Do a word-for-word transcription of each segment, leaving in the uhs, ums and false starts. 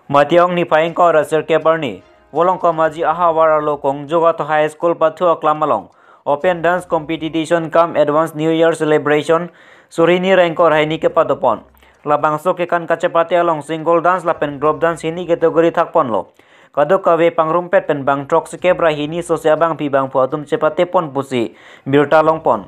Mate ong niphai ingkoi ra sirkep arni Volongkom Aji ahavar arlo Kongjok Ato High School pathu aklam along open dance competition cum advance New Year celebration suri hini ra ingkoi ra hini kepadopon. Labangso kekan kachepate along single dance lapen group dance hini category thakponlo. Kadokave pangrumpet pen bang throksikep ra hini sose abangpi bangphu atum chepatepon pusi birta longpon.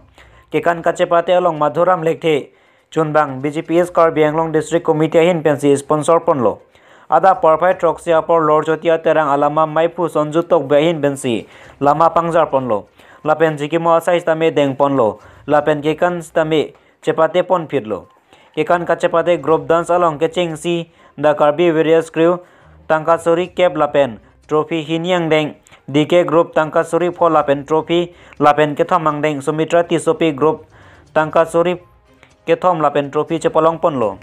Kekan kachepate along Madhuram Lekthe, chunbang B J P East Karbi Anglong District Committee ahin pensi sponsor ponlo. Adap porphai throksi apor Lorjoti Terang alama maiphu Sonju Tokbi ahin pensi lama pangjar ponlo. Lapen chikimo asai sitame deng ponlo. Lapen kekan sitame chepatepon phitlo. Kekan kachepate group dance along kechengsi The Karbi Warriors Crew tangka suri kep lapen trophy hini angdeng, D K Group tangka suri pho lapen trophy, lapen kethom angdeng Sumitra Tissopi Group tangka suri kethom lapen trophy chepalong ponlo.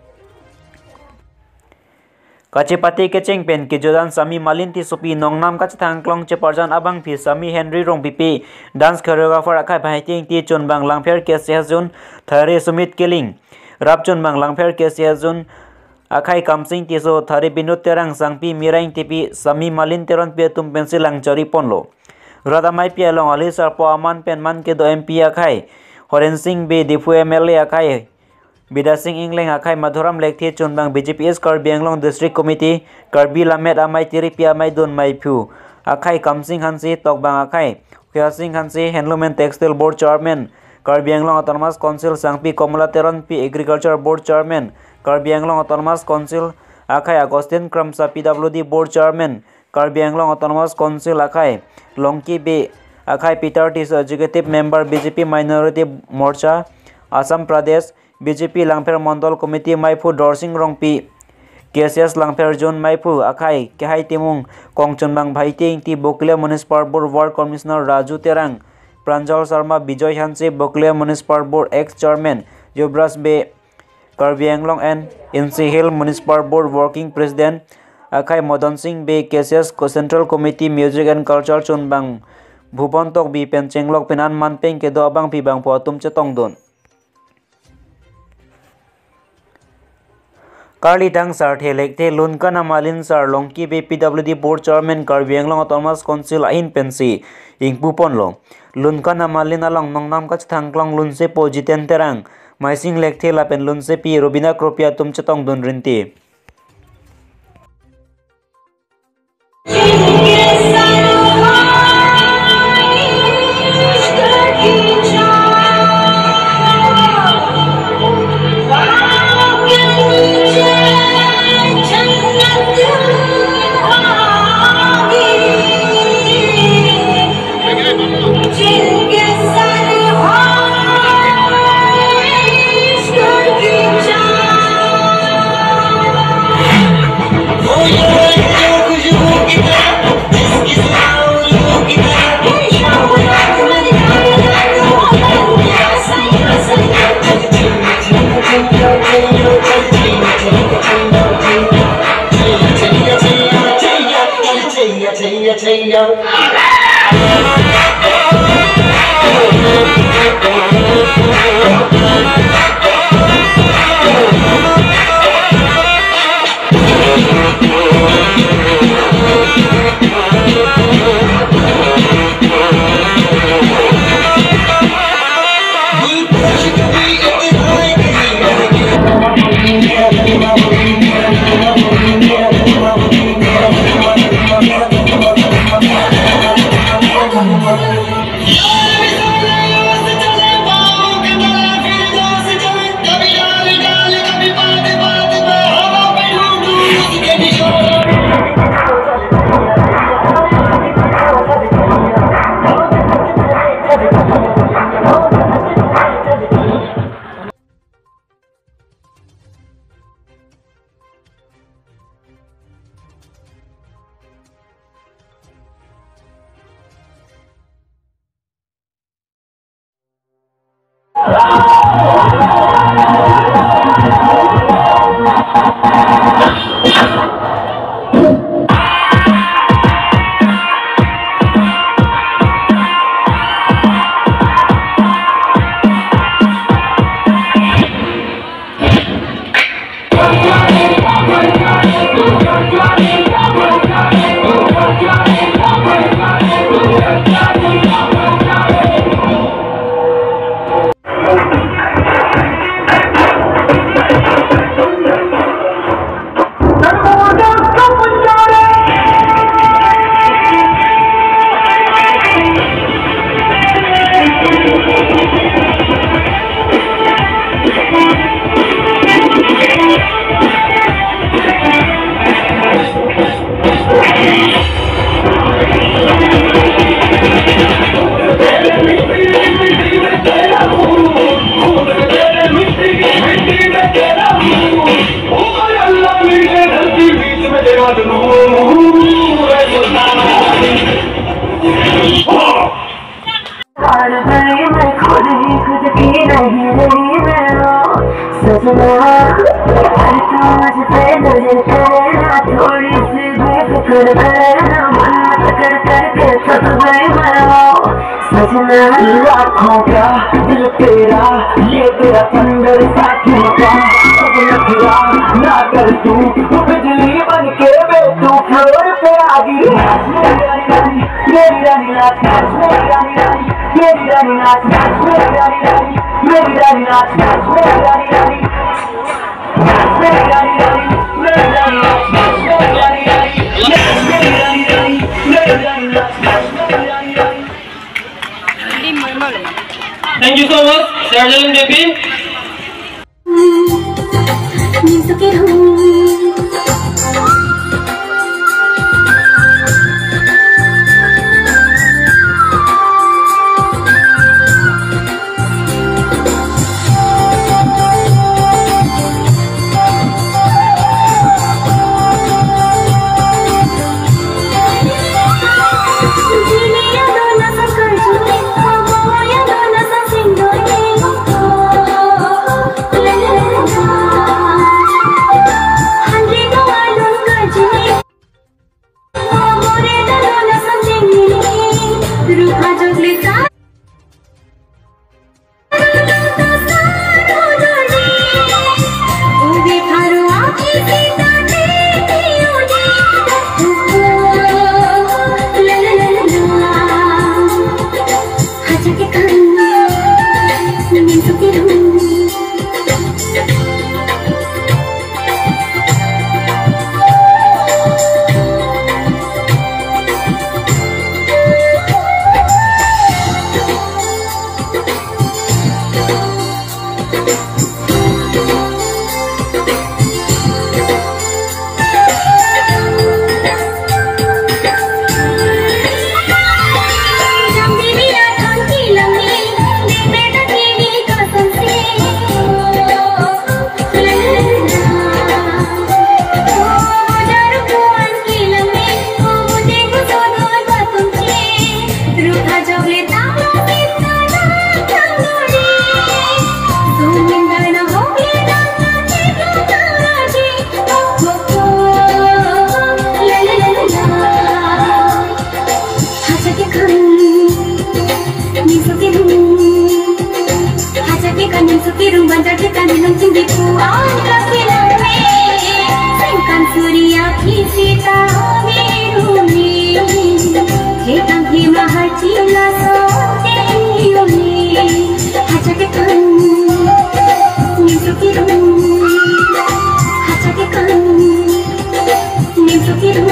Kachepate kecheng pen kejudan Sami Malin Tissopi, nongnam kachethang klong cheparjan abangpi Sami Henry Rongpipi, dance choreographer akhai Bhaiti Ingti, chunbang Langpher K C S Zone, thare Sumit Killing, rap chunbang Langpher K C S Zone akhai Kamsing Tisso, thare Binod Terang, sangpi Mira Ingtipi, Sami Malin Teronpi atum pensi langchari ponlo. Rat amaipi along ali sarpo aman pen man kedo M P akhai Horen Sing Bey, Diphu M L A akhai Bidya Sing Engleng, akhai Madhuram Lekthe, chunbang B J P East Karbi Anglong District Committee, Karbi Lammet Amei Tiripi Amei Dun maiphu akhai Kamsing Hanse, tokbang akhai Khya Sing Hanse, Handloom and Textile Board Chairman Karbi Anglong Autonomous Council, sangpi Komla Teronpi, Agriculture Board Chairman Karbi Anglong Autonomous Council, akhai Augustine Kramsa, P W D Board Chairman Karbi Anglong Autonomous Council, akhai Longki Bey, akhai Peter Tisso, Executive Member B J P Minority Morcha Assam Pradesh, B J P Langpher Mondol Committee maiphu Dorsing Rongpi, K C S Langpher Zone maiphu akhai Kehai Timung, kongchunbang Bhaiti Ingti, Bokolia Municipal Board Ward Commissioner Raju Terang, Pranjal Sharma, Bijoy Hanse, Bokolia Municipal Board ex Chairman Yuvraj Bey, Karbi Anglong and Insi Hill Municipal Board Working President akhai Madan Sing Bey, K C S Co-, Central Committee Music and Culture chunbang Bhuban Tokbi pen chenglok pen an man pen kedo abangpi bangphu atum chetongdun. Karlidang Sarthe Lekthe, Lunkan Amalin Sar, Longki Bey, P W D Board Chairman Karbi Anglong Autonomous Council ahin pensi ingpu ponlo. Lunkan Amalin along nongnam kachethang klong lunsepo Jiten Terang, Maising Lekthe lapen lunsepi Robina Kropi atum chetongdun rinti. सजना, हर रोज पे नजर करे ना, थोड़ी सी भी फिक्र करे ना, मन मत कर करके थक गई मैं। सजना, लाखों का दिल तेरा, ये तेरा सुंदर सा झुमका, सब नखरा ना कर तू, तू बिजली बन के बे तू floor पे आ गिरी। मेरी रानी रानी, मेरी रानी रानी, मेरी रानी रानी, मेरी रानी रानी, मेरी रानी रानी, मेरी रानी रानी, मेरी रानी रानी। Thank you so much, Sergeant Devi. Surya kisita beruni, hetang hima hachila sote yuni, hacha kekan, nimsu kiru, hacha kekan, nimsu kiru.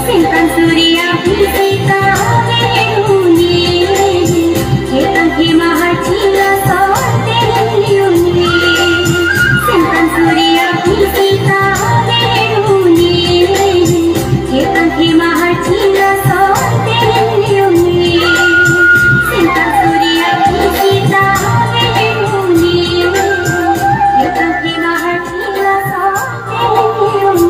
Sintan Surya kisita beruni, hetang hima hachila sote yuni. Sintan Surya kisita beruni, hetang hima hachila sote yuni. Sintan Surya kisita beruni, hetang hima hachila sote yuni.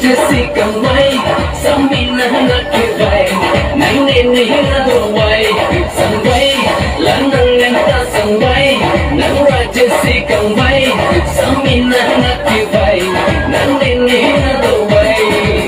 Si kangvai, Samina nat kevai, nang nene na dovai, sangvai, la nang nenta sangvai, nang raja si kangvai, Samina nat kevai, nang nene na dovai.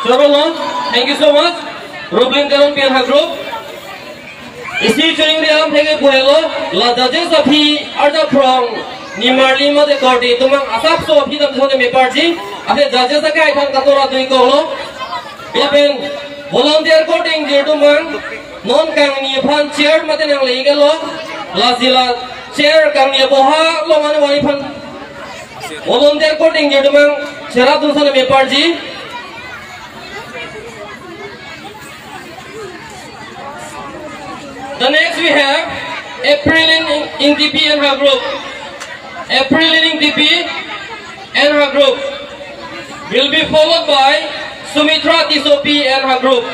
Chorolo, thank you so much. Roblin Teron P N H group. Isi chuningri alam theke buhelo, la judges aphi arjaphrong, nimarli mate korte atum abang asapso aphi dam sone meparji, ase judges akai thang katora dui kolo. Lapen volunteer korte ingjir atum abang, non kangni aphan chair mate nang leikelo, lasi la chair kangni aboha lo mane wani aphan. Volunteer korte ingjir atum abang, chair atum sone meparji. The next we have April in, in D P and her group. April in D P and her group will be followed by Sumitra Tisopi and her group.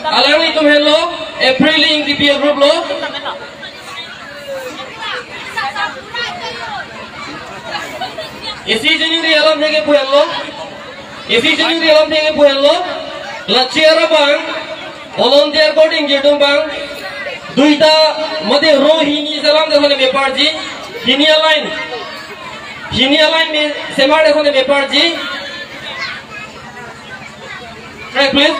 Alanglitum henlo, April in D P and group lo. Isi chuningri alam theke buhelo. Isi chuningri alam theke buhelo. La chair abang, volunteer korte ingjir atum abang, duita mate row hini selam de sone meparji. Hini a-line. Hini a-line me semar de sone meparji. Track, please.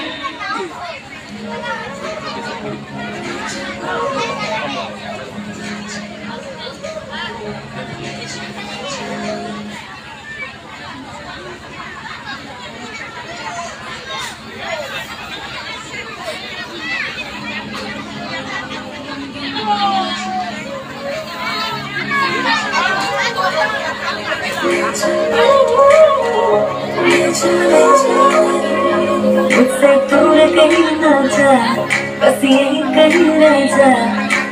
मुझसे दूर कहीं ना जा, बस यहीं कहीं रह जा,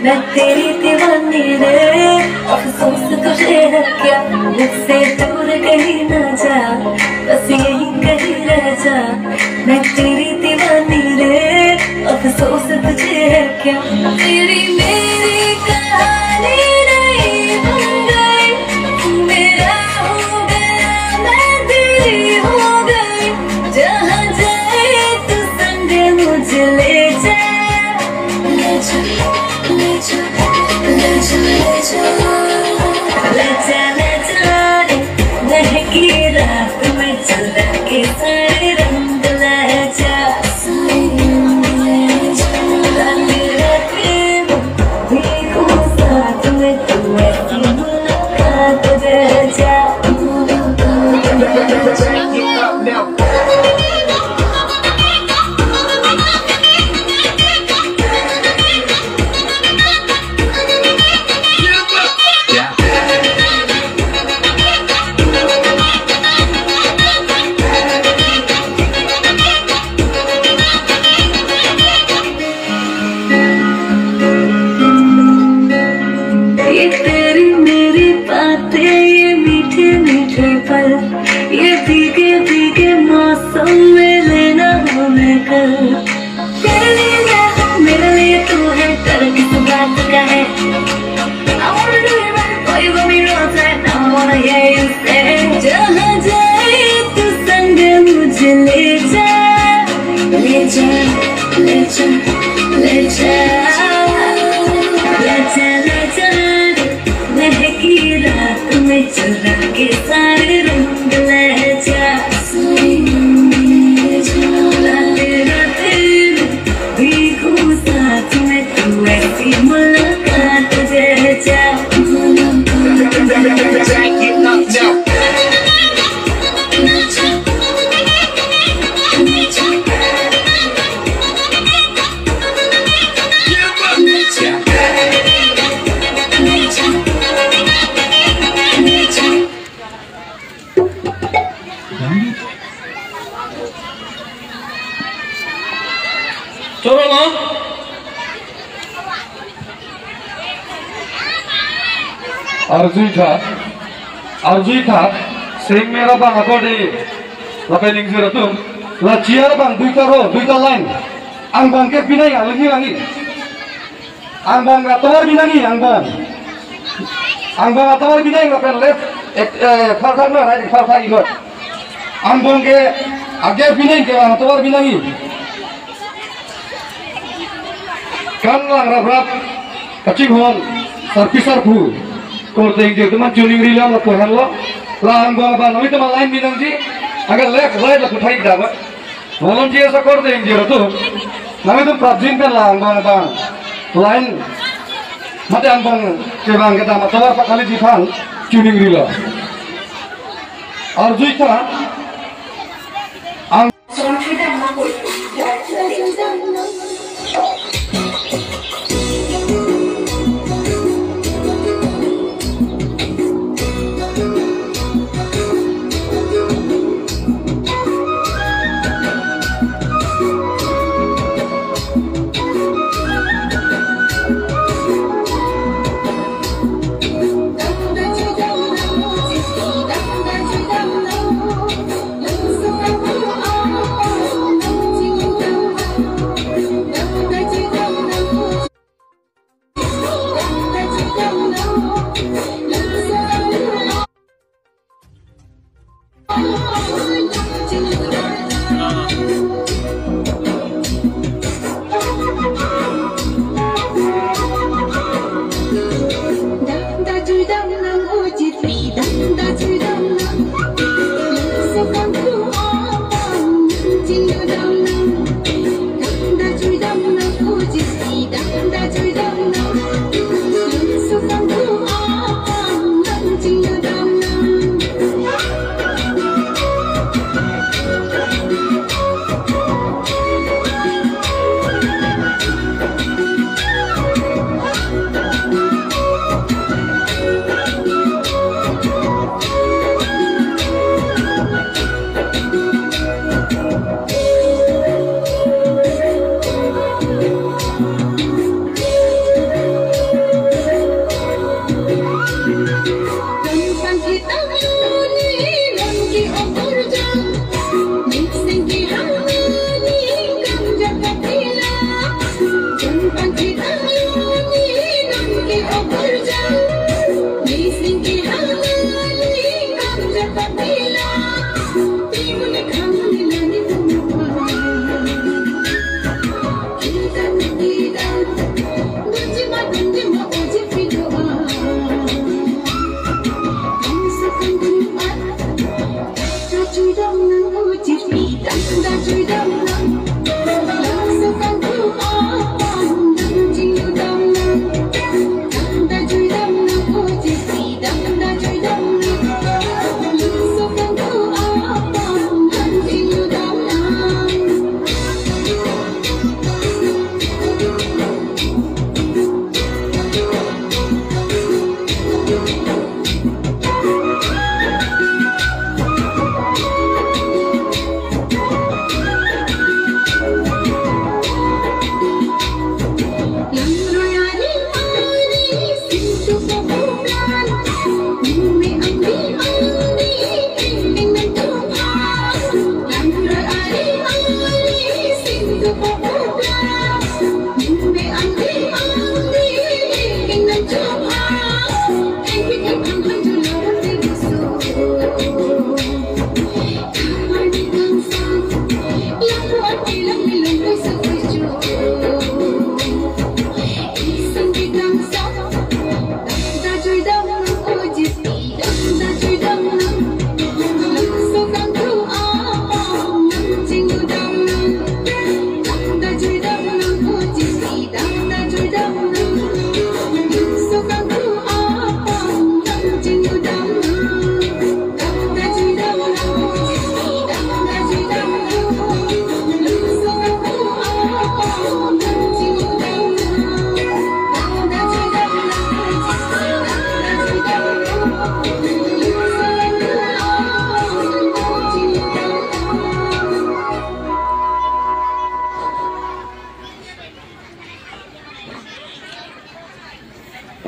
मैं तेरी दीवानी रे। अफसोस तुझे है क्या, मुझसे दूर कहीं ना जा, बस यहीं कहीं रह जा, मैं तेरी दीवानी रे। अफसोस तुझे है क्या, तेरी मेरी कहानी। ले जा, ले जा, ले जा, ले जा, महकी रात में चुरा के सारे रंग ले जा। रात रात में भीगू साथ में तू ऐसी मुलाकात दे जा। Choro lo. Arjutha, arjutha, seng mera bang ako de, lapen ingjir atum, la chair bang duita row, duita line, angbong ke pinai alangi langi. Angbong atovar binangji angbong. Angbong atovar binangji lapen left, eh, eh, pharthak na right pharthak inut. Angbong ke age binangji ke atovar binangji. Kan lang rap rap kachinghon sarpi sarpo. Korte ingjir atum an choningri lo lapu henlo. La angbong abang nangtum line binangji. Agar left right lapu thai dapat. Volunteer akorte ingjir atum, nangtum prapjin pen la angbong abang line mate angbong kevang kedam atovar pakali aphan choningrilo. Arjutha, ang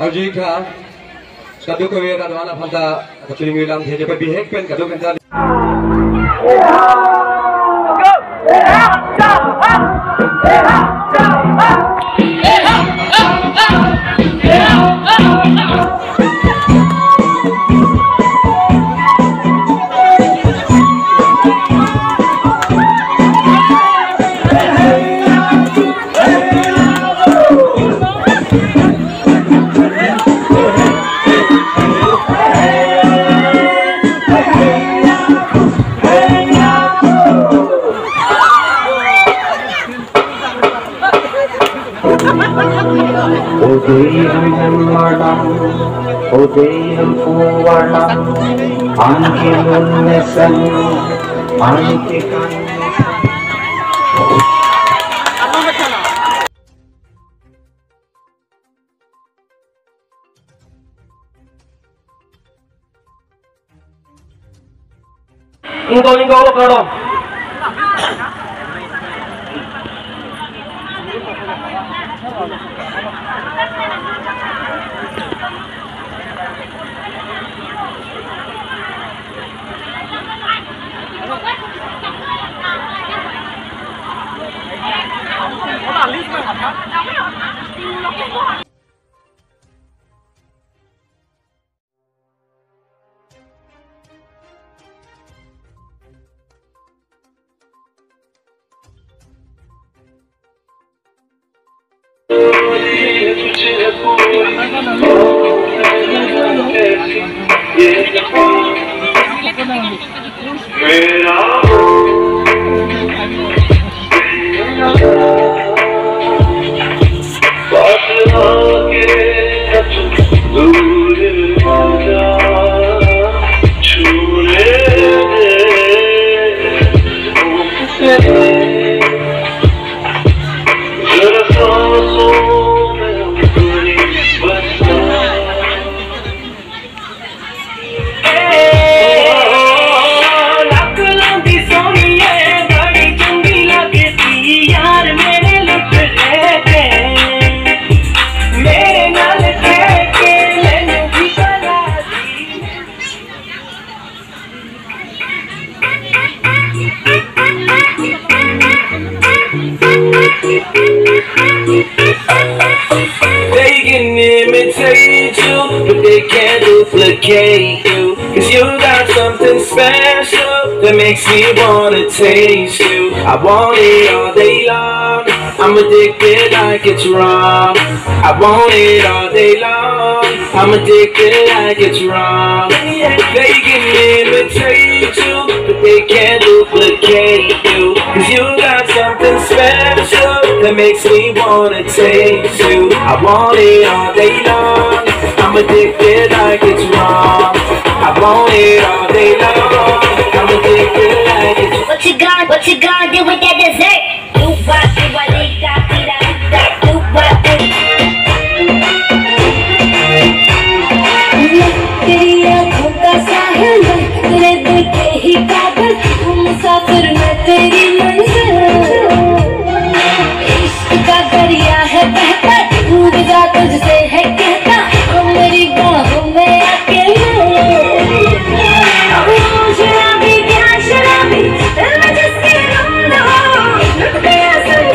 Arju-ik tha, kadokave rat do-an aphan ta kachingri lam the, je pabihek pen kadokave ta. O Dei, an hem arnam, O Dei, an hem pu arnam, an kelun mesen, an kekan mesen. Ingkol, ingkol, ingkol. They can imitate you, but they can't duplicate you. 'Cause you got something special that makes me wanna taste you. I want it all day long. I'm addicted like it's wrong. I want it all day long. I'm addicted like it's wrong. They can imitate you, but they can't duplicate you. 'Cause you got something special that makes me wanna taste you. I want it all day long. I'm addicted like it's wrong. I want it all day long. I'm addicted like it's What you gonna, what you gonna do with that dessert? तेरी आंखों का साहिल, तेरे दिल के ही काबिल, तू मुसाफिर, मैं तेरी मंजिल। इश्क का दरिया है बहता, डूब जा तुझसे है कहता, ओ मेरी बाहों में आके ले। ओ शराबी, क्या शराबी, दिल में जिसके रंग हो, लुट गया संग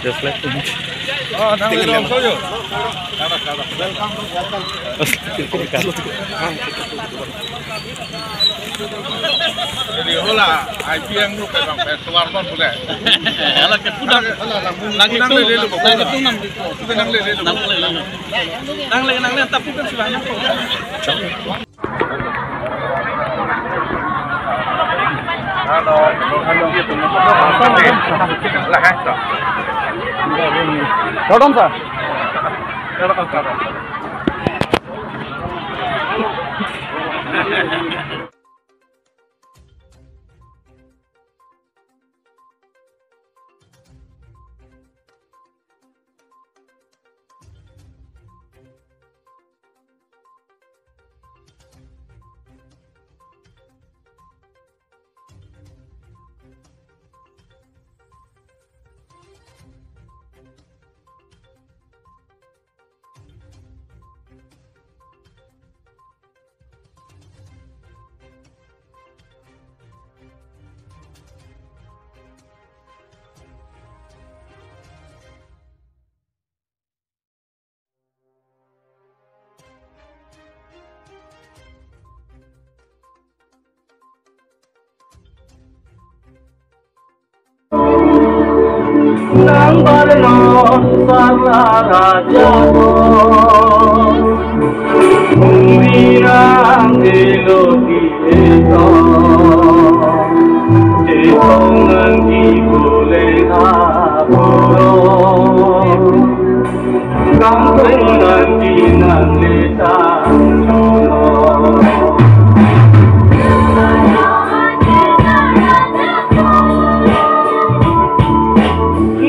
Just like him. Oh, nang le dong soyo. Jadi hola, ai piang lu ke bang, eh, keluar non boleh. Ala ke pudang. Nang ke nang le le lu. Nang ke tunam. Nang le le lu. Nang le le lu. Nang le, nang le, tapi kan sudah nyampe. Pardon, sir. Nang barnon sarla raja ko, bumi nang dilo ki eto, chetong nang ki bule na puro. Kangtung nang di nang leta chuno.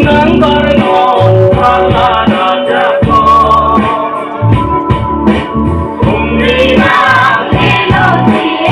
Nang barnon hala na jako. Bumi nang dilo ki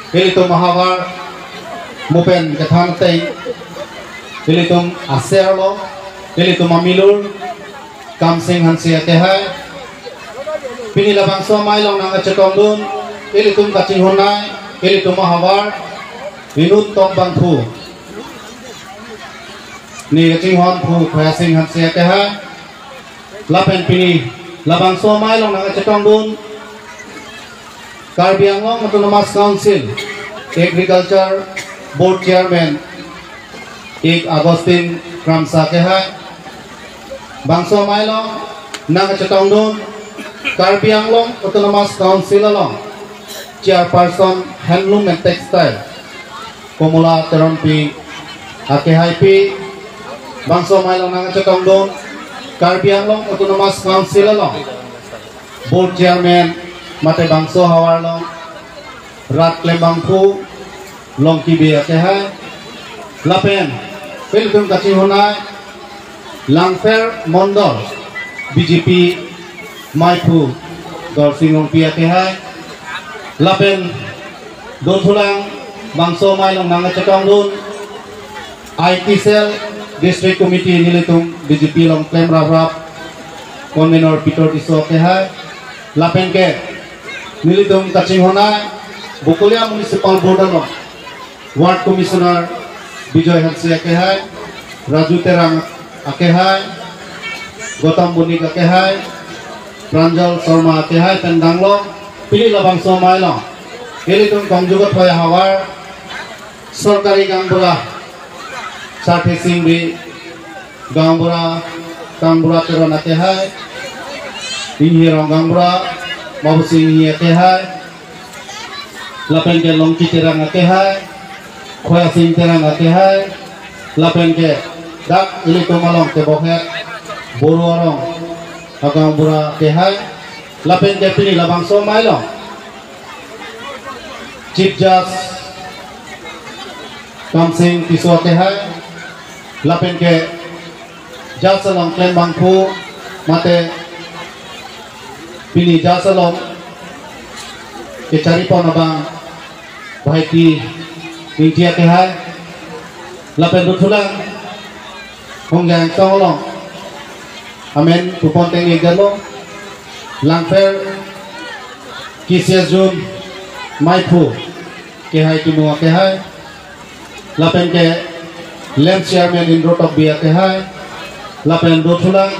Ilitum ahavar mo pen kethan ateng, ilitum aser lo, ilitum amilur Kamsing Hanse akehai. Pini labangso amei along nangkachetongdun ilitum kachinghonnei, ilitum ahavar inut tok bangphu, ne kachinghonphu Khoyasing Hanse akehai. Lapen pini labangso amei along nangkachetongdun Karbi Anglong Autonomous Council Agriculture Board Chairman ik Augustine Kramsa akehai. Bangso amei along nangkachetongdun Karbi Anglong Autonomous Council along Chairperson Handloom and Textile Komola Teronpi akehaipi. Bangso amei along nangkachetongdun Karbi Anglong Autonomous Council along Board Chairman mate bangso ahavar along rat klembangphu Longki Bey akehai. Lapen ilitum kachinghonnei Langpher Mondol B J P meiphu Dorsing Rongpi akehai. Lapen dothulang bangso amei along nangkachetongdun I T cell District Committee nelitum B J P along klem raprap convener Peter Tisso akehai. Lapen ke nelitum kachinghonnei Bokolia Municipal Board along Ward Commissioner Bijoy Hanse akehai, Raju Terang akehai, Gautam Bonik akehai, Pranjal Sharma akehai pen danglo. Pini labangso amei along ilitum Kongju Kathoi ahavar sorkari gaonbura Sarthe Sing Bey, gaonbura Kangbura Teron akehai, Inghi arong gaonbura Mabusing Inghi akehai, lapen ke Longki Terang akehai, Khoyasing Terang akehai, lapen ke dak ilitum along kebokhet Boro arong agaonbura akehai, lapen ke pini labangso amei along Chief Judge Kamsing Tisso akehai, lapen ke judge along klembangphu mate pini judge along kecharipon abang Bhaiti Ingti akehai, lapen dothulang Hongjai Angsong along amen pupon teng-ik damlo, Langpher K C S Zone meiphu Kehai Timung akehai, lapen ke LAMPS Chairman Indro Tokbi akehai, lapen dothulang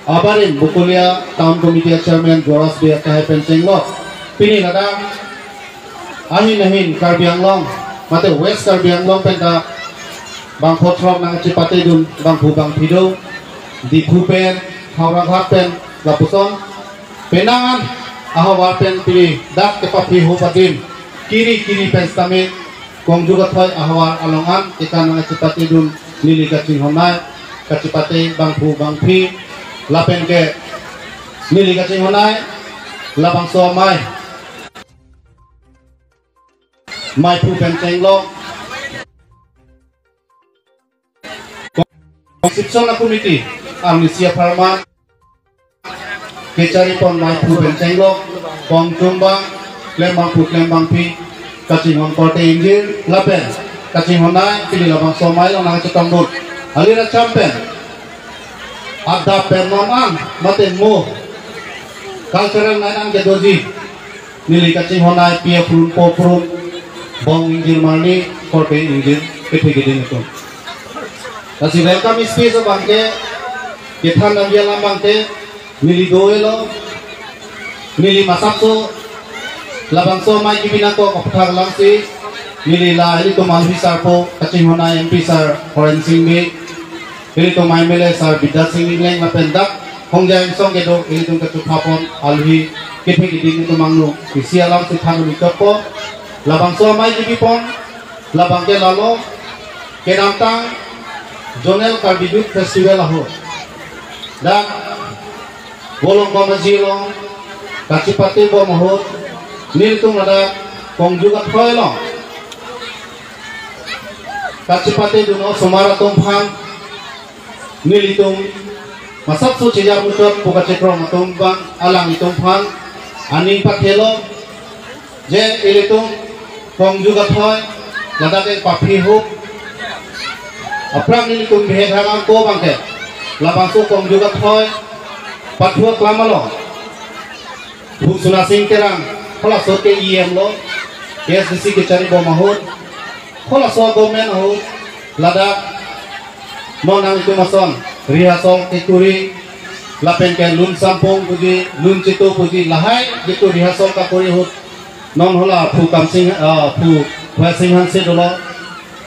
abarim Bokolia Town Committee Chairman Joras Bey akehai pen chenglo. Pini ladak ahin ahin Karbi Anglong mate West Karbi Anglong pen ta bangpho throk nangchepatedun bangphu bangphi do, Diphu pen, Howraghat pen, lapuson penang an ahavar pen pini dak kepaphi ho padim kiri kiri pen sitame Kongju Kathoi ahavar along an kekan nangchepatedun neli kachinghonnei, kachepate bangphu bangphi, lapen ke neli kachinghonnei labangso amei meiphu pen chenglo. Constitution Committee arnisi apharman kecharipon meiphu pen chenglo, kongchum bang, klembangphu klembangphi kachinghon korte ingjir lapen kachinghonnei pini labangso amei along nangchetongdun alir acham pen adap pen non an mate mo cultural night an kedoji neli kachinghonnei pi aphrun po aphrun bong ingjir marli korte ingjir kethe keding atum. Lasi welcome speech abangke kethan nangji alam abangke neli do-elo, neli masapso labangso amei kebi nangkok aphuthak alamsi neli la ilitum alhi sarpo kachinghonnei M P sir Horen Sing Bey, ilitum M L A sir Bidya Sing Engleng lapen dak Hongjai Angsong kedo ilitum kachupha pon alhi kethe keding atum angno isi alamsi than un-ikpo. Labangso amei kebipon labangke lalo kedamtang Zonal Karbi Youth Festival ahut dak Volongkom Aji along kachepatebom ahut nelitum ladak Kongju Kathoi along kachepatedun osomar atum aphan nelitum masapso cheja muchot pu kachekrom atum abang alanglitum aphan aning pathelo je ilitum Kongju Kathoi, ladak ke paphi hup. Aphrang nelitum bihek hangang ko abangke, labangso Kongju Kathoi pathu aklam along, Pu Suna Sing Terang, halaso ke E M lo, K S D C kachari bom ahut, halaso government ahut, ladak non nangtum ason rehearsal kekuri, lapen ke lun sampung puji, lun chitu puji, lahai jitu rehearsal kakuri ahut, non hala Pu Kamsing, ah, Pu Khwelsing Hanse dolo,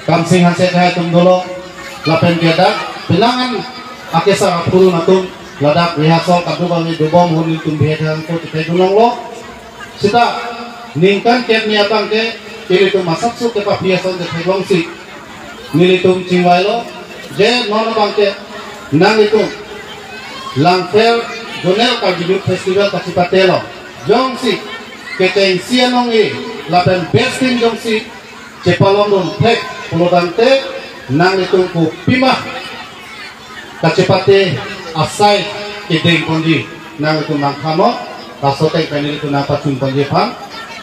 Kamsing Hanse kahai atum dolo, lapen ke dak penang an akesar aphurun atum ladak rehearsal kadokave dobom ahut nelitum bihek hangang ko chetheklonglo. Seta ningkan kep ni abangke ilitum asapso kepaphi ason chetheklongsi nelitum chingvailo, je non abangke nanglitum Langpher Zonal Karbi Youth Festival kachepatelo, jongsi kechengsi anong-e lapen best team jongsi chepalongdun thek pulotangte nanglitum kopima kachepate asai kedeng ponji nanglitum nangthannon, laso ateng pen nelitum nangpachun ponji aphan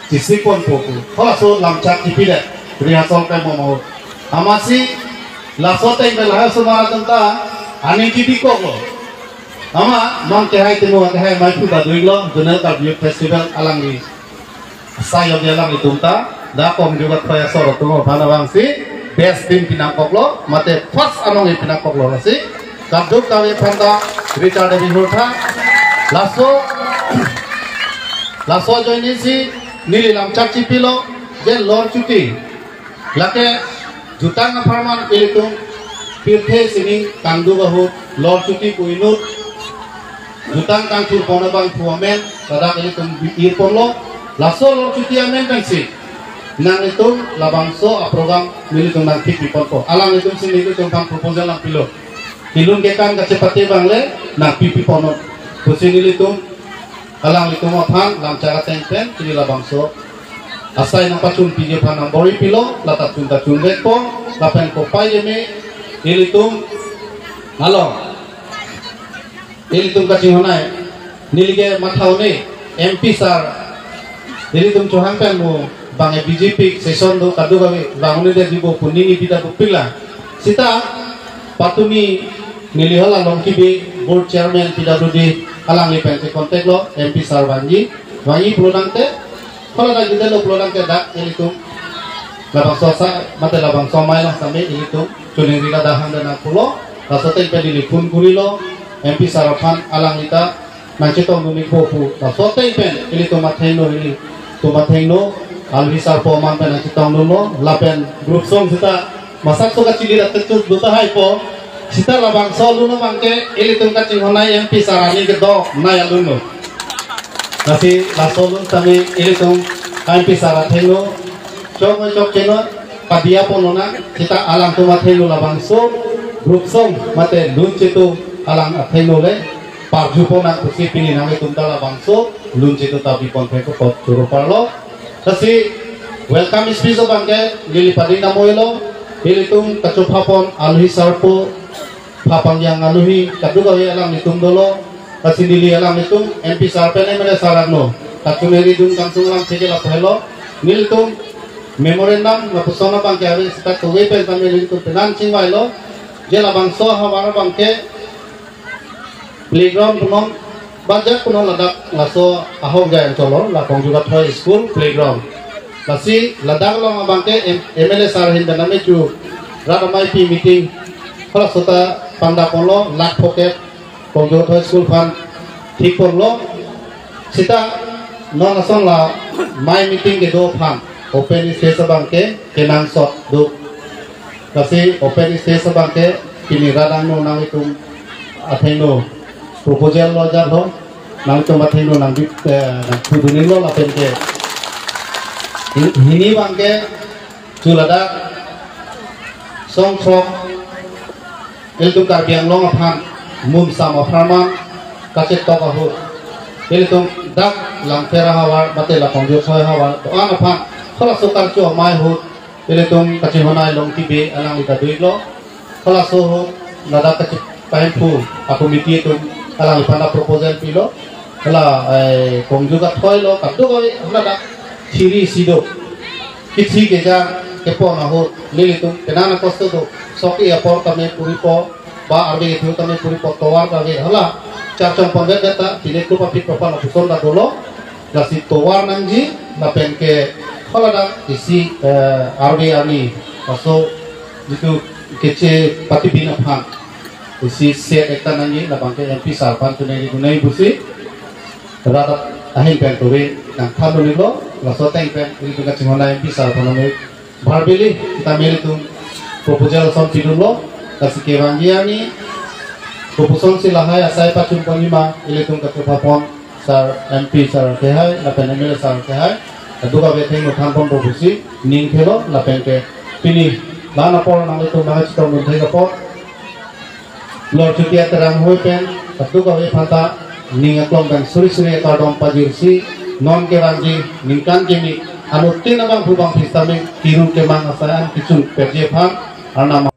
chesik ponpo pu halaso lamchak kipi det, rehearsal klemkle ahut. Amatsi laso ateng pen lahai osomar atum ta aning kibikoklo. Amat non kehai timo kehai maiphu ta doiklo, Zonal Karbi Youth Festival alangli asai yong alanglitum ta, dak Kongju Kathoi asor atum aphan abangsi best team pinangkoklo, mate first anong-e pinangkoklo, lasi kadokave aphan ta Richard David Hurtha, laso, laso ajoinesi neli lamchak chipilo, je lorchuti, lake jutang apharman ilitum pirthe sining kangduk ahut lorchuti pu inut jutang kangthur pon abangphu amen ladak ilitum ir ponlo. Laso lorchuti amen pensi nanglitum labangso aprogram nelitum nangthik pi ponpo. Alanglitumsi nelitum aphan proposal nangpilo. Kelun kekan kachepate abang le nangpi pi ponnon pusi nelitum alanglitum aphan lamchak ateng pen pini labangso asai nangpachun piji aphan nangbor-i pilo, lata chun ta chunvekpo, lapen kopai eme ilitum along, ilitum kachinghon-ai, neli ke matha un-e, M P sir, ilitum chohang pen mo bang B J P session do kadokave vang un-edetji bo pu neli pita pupila. Seta patumi neli hala Longkibi board chairman P W D alangli pen checontact lo, M P sir vangji, vangji pulotangte, hala dak jidelo pulotangte dak ilitum labangso asai mate labangso amei along sami ilitum choningri ladak hangdana pulo, laso ateng pen neli phone kurilo M P sir aphan, alangli ta nangchetongdun-ikpo pu, laso ateng pen ilitum athengno, ilitum athengno alwi sarpo aman pen nangchetongdunlo, lapen group song seta masak so kachili dak tektuk do tahai po, seta labangso alun abangke ilitum kachinghon-ai M P sir aning kedok nai alun lo. Lasi laso alun tame ilitum M P sir athengno chok chok cheno padiya ponlonang, seta alangtum athengno labangso group song mate lun chitu alang athengno le parju ponnang pusi pini nanglitum ta labangso lun chitu ta bipon thek apot choro parlo. Lasi welcome speech abangke neli pading dam-oi lo, ilitum kachopha pon alwi sarpo, pha pangjang alwi kadokave alanglitum dolo, lasi neli alanglitum M P sir pen M L A sir arno kachoningridun kangsung alam theke lapu helo, nelitum memorandum lapuson abangke ave seta kove pen tame nelitum penang chingvailo, je labangso ahavar abangke playground punon, bajak punon ladak laso ahok jai ancholo, la Kongju Kathoi school playground. Lasi ladak along abangke M-, M L A sir ahin pen name chu rat amei pi meeting, halaso ta pangdak ponlo, lakh pocket Kongju Kathoi school aphan thik ponlo. Seta non ason la mei meeting kedo aphan open space abangke kenangsot do. Lasi open space abangke pini rat angno nanglitum athengno proposal lo jat ho, nanglitum athengno nangbi, eh, nangpudun-iklo lapen ke hi-, hini abangke chu ladak songthrok ilitum Karbi Anglong aphan munsam apharman kachetok ahut, ilitum dak Langpher ahavar mate la Kongju Kathoi ahavar do-an aphan halaso karcho amei ahut ilitum kachinghon-ai Longkibi alangli ta doiklo. Halaso ahut ladak kachi-, kahemphu a-committee atum alangliphan ta proposal pilo. Hala, eh, Kongju Kathoi lo, kadokave ladak thiri si do. Kithi keja kepon ahut nelitum penang kosto do, sok-i apor tame puripo, ba arve kethu tame puripo, tovar kave hala charchong ponvet ta pine klu papit papan apuson ta dolo. Lasi tovar nangji, lapen ke haladak isi, eh, arve arni, laso jitu keche patibin aphan isi set ekta nangji, labang ke M P sir aphan tunai tunai pusi rat ahin pen turin nangthan dun-iklo. Laso ateng pen ilitum kachinghon M P sir aphan nangji. Bharbili kita melitum proposal ason pidunlo, lasi kevangji arni, proposal si lahai asai pachun ponji ma, ilitum kachepapon sir, M P sir kehai, lapen M L A sir kehai, kadokave athengno thanpon pusi ning thelo, lapen ke pini la-an apor nanglitum nangchetongdun thek apot, Lorchuti Terang hoi pen, kadokave aphanta ning aklong pen suri suri akardom pajirsi, non kevangji ningkan kimi, anuttin abang phubang pistami, kiru kemang asai an kichun perje aphan, arnam.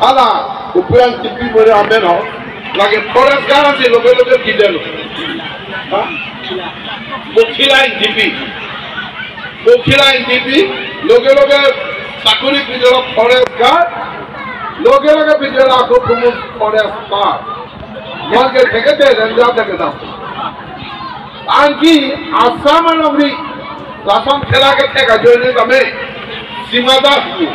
Hala, upuran tipi mori amen ho, lake forest guard si loge loge bidelo. Ha? Bokhila in tipi. Bokhila in tipi, loge loge sakuri bidelo forest guard, loge loge bidelo ako pumun forest guard. Mon ke thekete, renda thekete. Anke Assam alongri lason thela kethek ajoine tame Sima Das pu.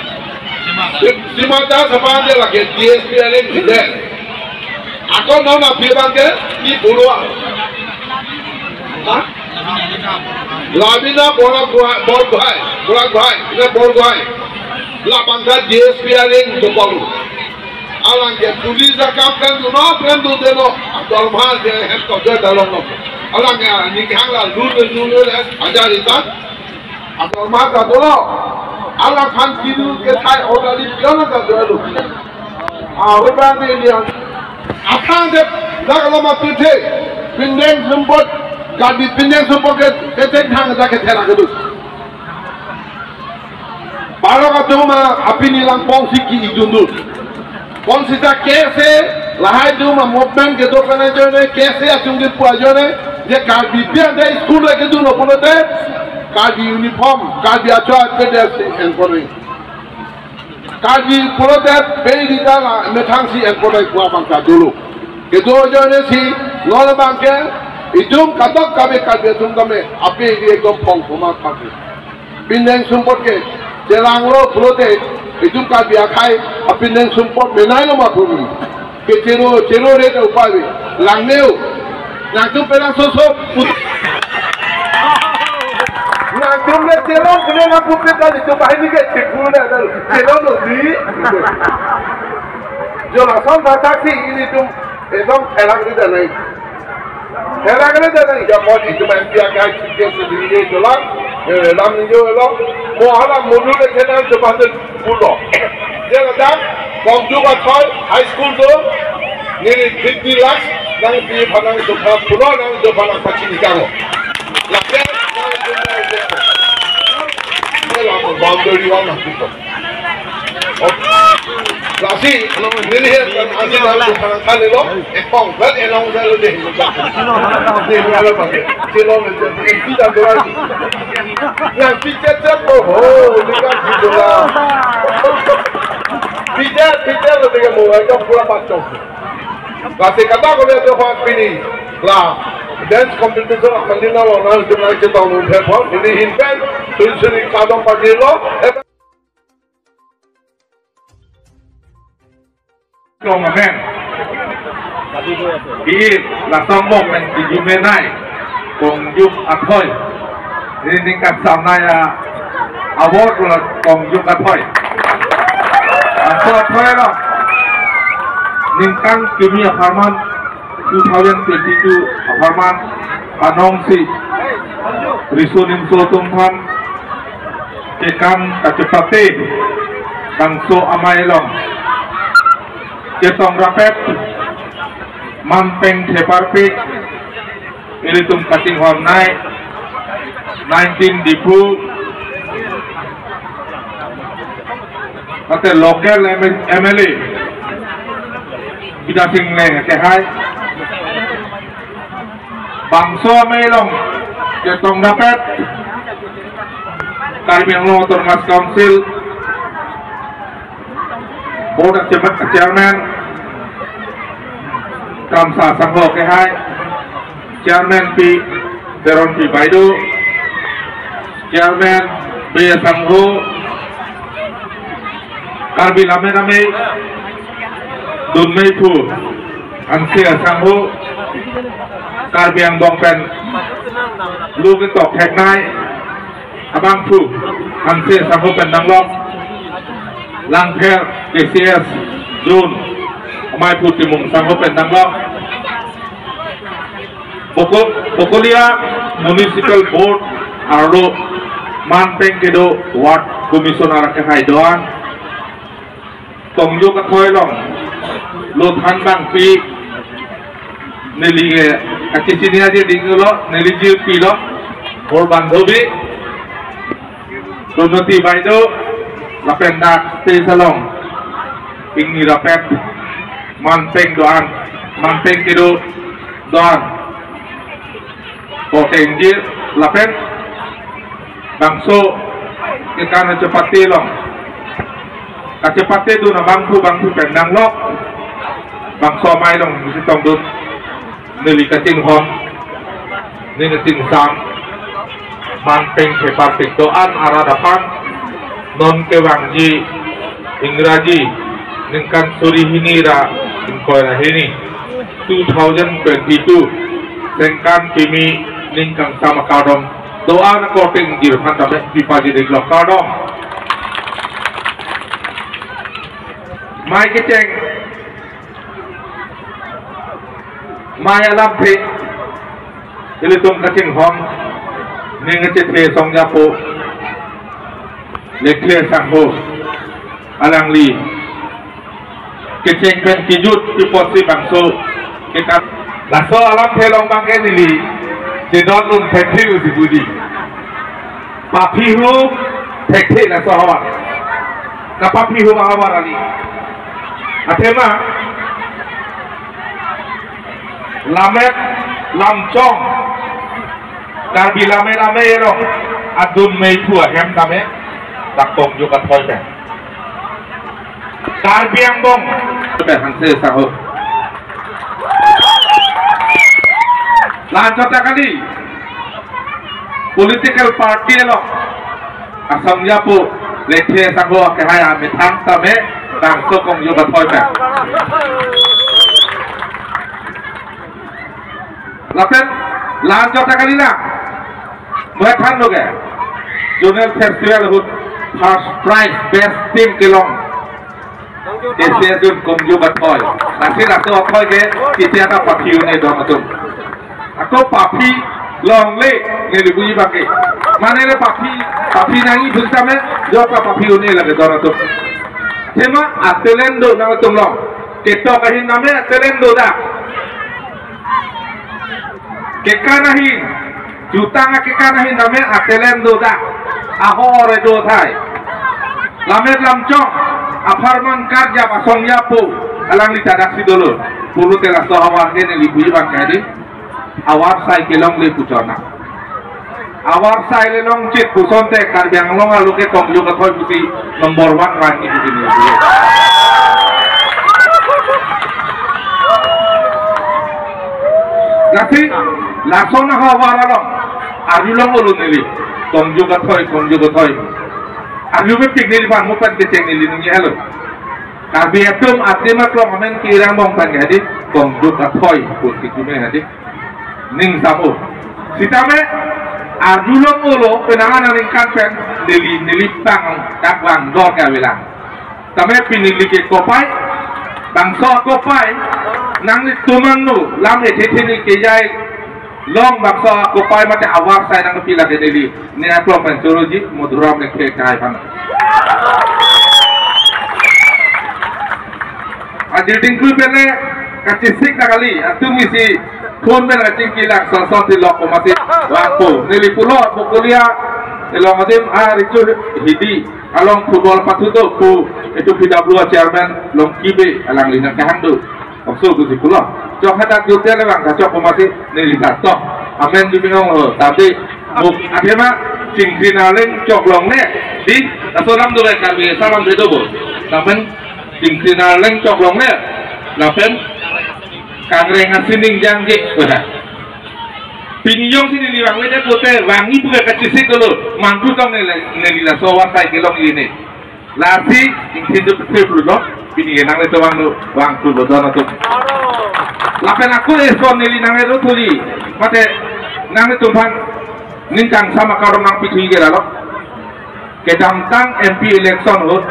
Si-, Sima Das aphan de lake D S P ale bide. Ako non aphi abang ke ni Borua. Ha? Lavina Borgohai, Borgohai, Borgohai, ina Borgohai. Labang ke D S P ale ni Borua. Alang ke police akam kan tu no, kan tu de no. Dorma de hem to de dalong no. Alang ke ni kehang la lu de lu le ajar itan. Dorma ta dolo. Alang aphan kidu kethai order di pion ta dolo. Ah, hubang de ni ang. Aphan de dak lama pithe. Pindeng sumpot, Karbi pindeng sumpot ke, ke thek thang ta ke thera kedo. Parok atum apini lang pongsi ki-idundun. Pongsi ta kese, lahai atum a-movement kedo pen ajoine, kese achungkit pu ajoine, je Karbi pi ante school le kedun lo pulote, Karbi uniform, Karbi achoy pede si enpon nang. Karbi pulote pei di ta la methang si enpon nang pu abang ta dolo. Kedo ajoine si, non abang ke, itum kadokave Karbi atum tame, api di ekdom phong poma papi. Pindeng sumpot ke, chelang lo pulote, itum Karbi akhei, apindeng sumpot menai lo ma pumi. Ke chero, chero re ta upai ve. Lang neo. Nangtum pelang soso. Nangtum le chelong kene na pupe kali tu bahini ke chikul na, chelong lo di. Jo lason batak si ilitum, ekdom elak di danai. Hera kene dana ija pon itum M P akai chike se diri je jola, eh, lam ni jo lo, mo hala module kena jo pate pulo. Je la dak, Kongjuk Athoi High School do, neli fifty lakhs, nangpi aphan nangjo aphan pulo, nangjo aphan nangpachini kango. Lapen, nang jo na je. Je la boundary wall nangpito. Lasi, neli he, asi nangjo aphan nangthan lo, ekong, vet elong jalo de. Neli ala bang, silo neli, ekti ta dola. Nang piket chat ko ho, neli kan di dola. Piket, piket lo de mo, ekdom pura pachok. Lasi kata ko le jo aphan pini, la, dance competition aphan dina lo, nangjo nangchetong lo, phe pon, neli hin pen, suri suri kadom pajirlo, eh, Kong amen. Pi lason bom men di jumenai. Kongjuk Athoi. Neli ning kasamnai a-award la Kongjuk Athoi. Laso Athoi lo. Ningkan kimi apharman two thousand twenty-two apharman anong si riso nimso atum aphan kekan kachepate bangso amei along chetong rapet manpeng theparpik ilitum kachinghon nai nineteen Diphu mate local M L A Bidya Sing Engleng kehai bangso amei along chetong rapet Karbi Anglong Autonomous Council Board of Chairman, Chairman Kramsa Sangho Kehai, Chairman Pi Teronpi Baideo, Chairman Pi Sangho, Karbi Lammet Amei, Dunmei Phu Hanse Sangho, Karbi Angbong pen Lu Ketok Theknai Abangphu Hanse Sangho pen danglok, Langpher K C S Zone Amei Phu Timung Sangho pen danglok, Boko-, Bokolia Municipal Board arlo Manpeng kedo Ward Commissioner kehai do-an, Tongjo Kathoi along, Lothan Bangpi, neli ke, kachesini aje dinglo, neli jirpi lo, Bor Bandhobi, Purnoti Baideo, lapen dak stage along, ingni rapet, Manpeng do-an, Manpeng kedo do-an, Koteng ji, lapen bangso kekan kachepate along, kachepate dun abangphu bangphu pen danglok, bangso amei along isi tongdun, neli kachinghon, neli kachingsam, Manpeng kepar pik do-an arat aphan, non kevangji Ingraji ningkan suri hini ra ingkoi ra hini, two thousand twenty-two, Sengkan Kimi Ning Kangsam Akardom do-an ako ting jirphan tame pipaji diklok, kardom. Mei kecheng, mei alamthe, ilitum kachinghon, ning kachethe songjapo, Lekthe Sangho, alangli kecheng pen kejut kepotsi bangso kekan. Laso alamthe along abangke neli chedondun thekthe usi budi. Paphi hu thekthe laso havar. Kapaphi hu havar kali. Athema Lammet Lamchong, Karbi Lammet Amei along adunmei phu ahem tame dak Tongjo Kathoi pen. Karbi Angbong pen Hanse Sangho. Lanchot ta kali. Political party along asongjapo Lekthe Sangho kehai amethang tame bangso Tongjo Kathoi pen. Lapen lanchot ta kali na. Mui thanlo ke. Zonal Festival ahut first prize best team kelong K C S Zone Tongjo Kathoi. Lasi laso athoi ke ketia ta paphi un-e don atum. Ako paphi longle neli puji abangke. Mane le paphi, paphi nangji pu tame, jota paphi un-e lake don atum. Athema atalent do nangtum along. Ketok ahin tame atalent do dak. Kekan ahin, jutang akekan ahin tame atalent do dak. Ahor do thai. Lammet Lamchong, apharman karjap asongjapo, alangli ta daksi dolo. Pulote laso havar ke neli puji abangke di. Havar sai kelongle pu chona. Havar sai le longchit pu asonte Karbi Anglong arlo ke Tongjo Kathoi pusi number one ranking pusi ni. Lasi, lason ahavar along, arjulong-olo neli, Tongjo Kathoi, Tongjo Kathoi. Arjumepik neliphan mo pen kecheng neli nungjelo. Karbi atum atim aklong amen kirang bong pen ke hadi, Tongjo Kathoi, pu si kume hadi. Ning samo. Sitame, arjulong-olo, penangan aningkan pen, neli, neli pang, dak vangdor ke avelang. Tame pini neli ke kopai, bangso kopai, nanglitum angno, lam ethe the ni kejai, long bangso kopai mate havar sai nangpi lake neli, ne aklong pen choroji, Madhuram Lekthe kehai aphan. Ajir dingkui pen le kachesik ta kali, atum isi phone pen kachingki lang, son son tilok ko masi langpo. Neli pulo, Bokolia, elong adim, a, richu hidi, along football pathu do pu, itum P W A chairman, Longkibe, alangli nangkehang do. Okso pusi pulo. Chok hadak jute le bang, kachok ko masi, neli katok. Amen jumino ho, tadi, muk, athema, Chingkri Arleng chok longle, di, laso alam do, Karbi alam do bo. Lapen Chingkri Arleng chok longle, lapen Kangreng asining jangje, pada. Pini jongsi neli vangvedet pulote, vangji pu ke kachesik dolo, mangthu tong neli, neli laso avar sai kelong ini. Lasi, ingthin do puthe pulo, pini ke nanglitum vang do, vangthu lo don atum. Lapen ako eson neli nangli do thuli, mate nanglitum aphan, ningkan sama karong nangpithu ke lalo. Kedamtang M P election ahut,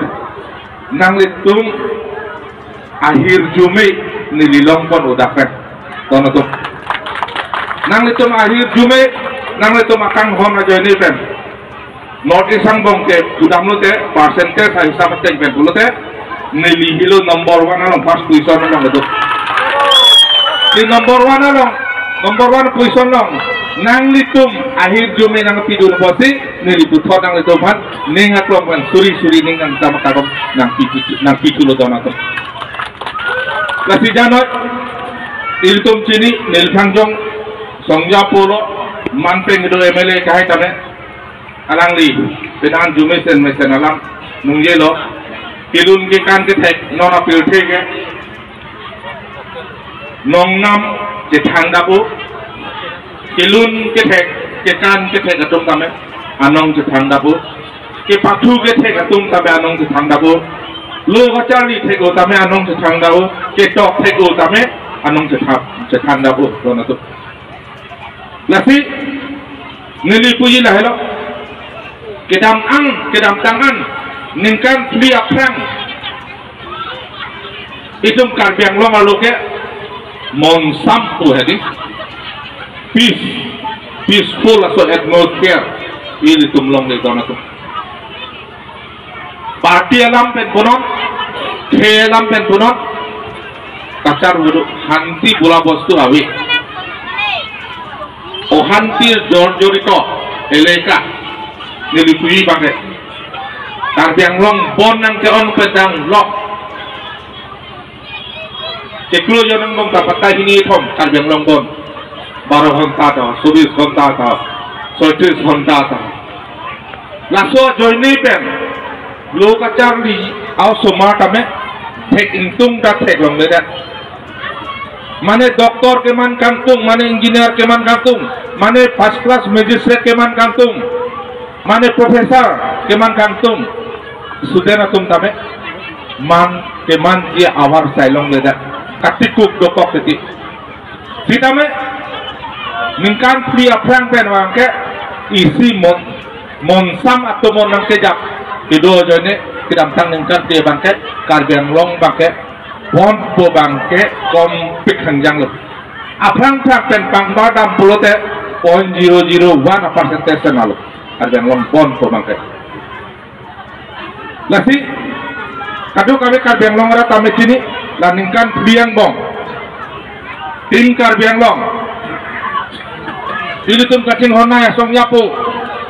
nanglitum ahirjume neli longpon udak pen. Don atum. Nanglitum ahirjume, nanglitum akanghon ajoine pen. North East angbong ke pudam lote, percentage ahisap ateng pen pulote, neli helo number one along, first position along kedo. Di number one along, number one position along, nanglitum ahirjume nangpidun apotsi, neli puthot nanglitum aphan, ning aklong pen, suri suri ning nang tama karong, nangpi, nangpithu lo don atum. Lasi janoi, ilitum chini, neli thangjong, Songja pulo, manpeng do M L A kahai tame, alangli, penan arjume mesen mesen alam, nungjelo, kelun kekan kethek, non apirthe ke, nongnam, chethang dap-o, kelun kethek, kekan kethek atum tame, anong chethang dap-o, kepathu kethek atum tame anong chethang dap-o, lo kacharli thek-o tame anong chethang dap-o, ketok thek-o tame anong chethang, chethang dap-o, don atum. Lasi, neli puji lahelo, kedam ang, kedamtang an, ningkan phli aphrang, itum Karbi Anglong arlo ke, monsam pu hedi, peace, peaceful laso atmosphere, ilitum longle don atum. Party alam pen punon, khei alam pen punon, kacharli do, hanti bula bostu ave. Ohantir jorjorito eleka, neli puji abang ke. Karbi Anglong bon nangke-on pedang lok. Chiklo jon angbong ta patta hini thom Karbi Anglong bon. Baro ghonta ta, chobis ghonta ta, soitris ghonta ta. Laso ajoine pen, lo kacharli a-osomar tame, thek ingtung ta theklongledet. Mane doctor keman kangtung, mane engineer keman kangtung, mane first class magistrate keman kangtung, mane professor keman kangtung, student atum tame, man kemanji avar sai longledet, katikuk dokok titi. Sitame, ningkan phli aphrang pen abang ke, isi mon, monsam atum mon nangkejap, kedo ajoine, kedamtang ningkan phli abang ke, Karbi Anglong abang ke, bon pu abang ke, kompik hangjang lo. Aphrang phrang pen pangbar dam pulote, point zero zero one a percentage pen alo. Karbi Anglong bon pu abang ke. Lasi, kadokave Karbi Anglong arat tame chini, la ningkan phli angbong, Team Karbi Anglong, ilitum kachinghon nai asong yapo,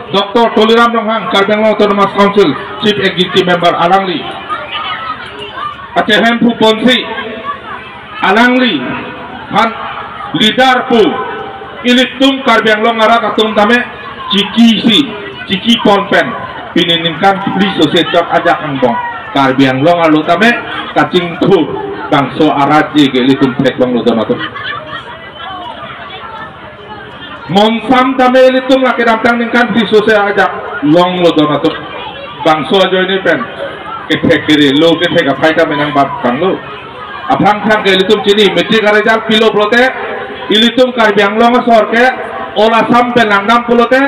Doctor Tuliram Ronghang, Karbi Anglong Autonomous Council Chief Executive Member alangli, achehem phu ponsi, alangli aphan leader pu, ilitum Karbi Anglong arat atum tame chikisi, chiki pon pen, pini ningkan phli sose chot ajak angbong Karbi Anglong arlo tame kachingthur bangso arat ji ke ilitum theklonglo don atum. Monsam tame ilitum la kedamtang ningkan phli sose ajak longlo don atum. Bangso ajoine pen kethek kere lo, kethek aphai tame nangbat tanglo. Aphrang phrang ke ilitum chini, matric a-result pilo pulote, ilitum Karbi Anglong asor ke, All Assam pen langdam pulote,